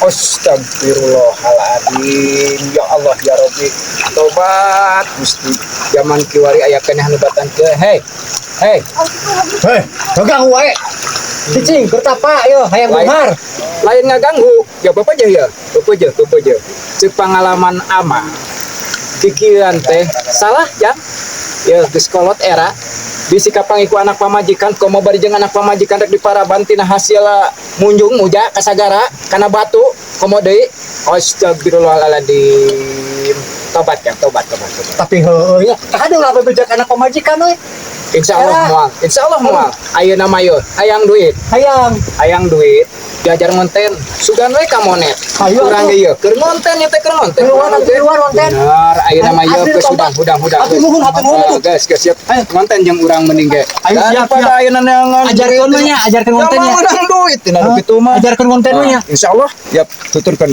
Astagfirullahaladzim. Ya Allah, ya Rabbi. Tobat Gusti. Zaman kiwari aya keneh anu batan ke. Hei. Hei. Hei, ganggu wae. Cicing, bertapa yo, hayang Lain. Beunghar. Lain ngaganggu. Ya bapak aja ya. Bapak aja, bapak aja. Cek pengalaman ama. Pikiran teh salah ya. Ya geus kolot era. Bisi kapanggih ku anak pamajikan, komo bari jeung anak pamajikan rek diparaban tina hasil munjung muja kasagara kana batu komo deui. Astagfirullahaladzim. Tobat ya, tobat, tobat, tobat. Tapi heueuh ya, kada ulah bebejak anak pamajikan euy. Insya Allah Era. Moal. Insya Allah moal. Ayeuna mah yeuh, hayang duit. Hayang. Hayang duit, diajar ngonten. Sugan we ka monet. Hayu Urang atuh. Ge yeuh, keur ngonten ieu teh, keur ngonten. Keluar atuh, keluar konten. Bener, ayeuna mah yeuh Asli geus tobat. hudang hudang hudang. Atuh nuhun, atuh nuhun atuh. Geus, geus siap. Ayo. Ngonten jeung urang mending ge. Ayo, siap, Daripada siap. ayeuna neangan. Ajarkeun we nya, ajarkeun konten nya. Menang duit tina nu kitu mah. Ajarkeun konten we nya. Insya Allah, yap, tuturkeun.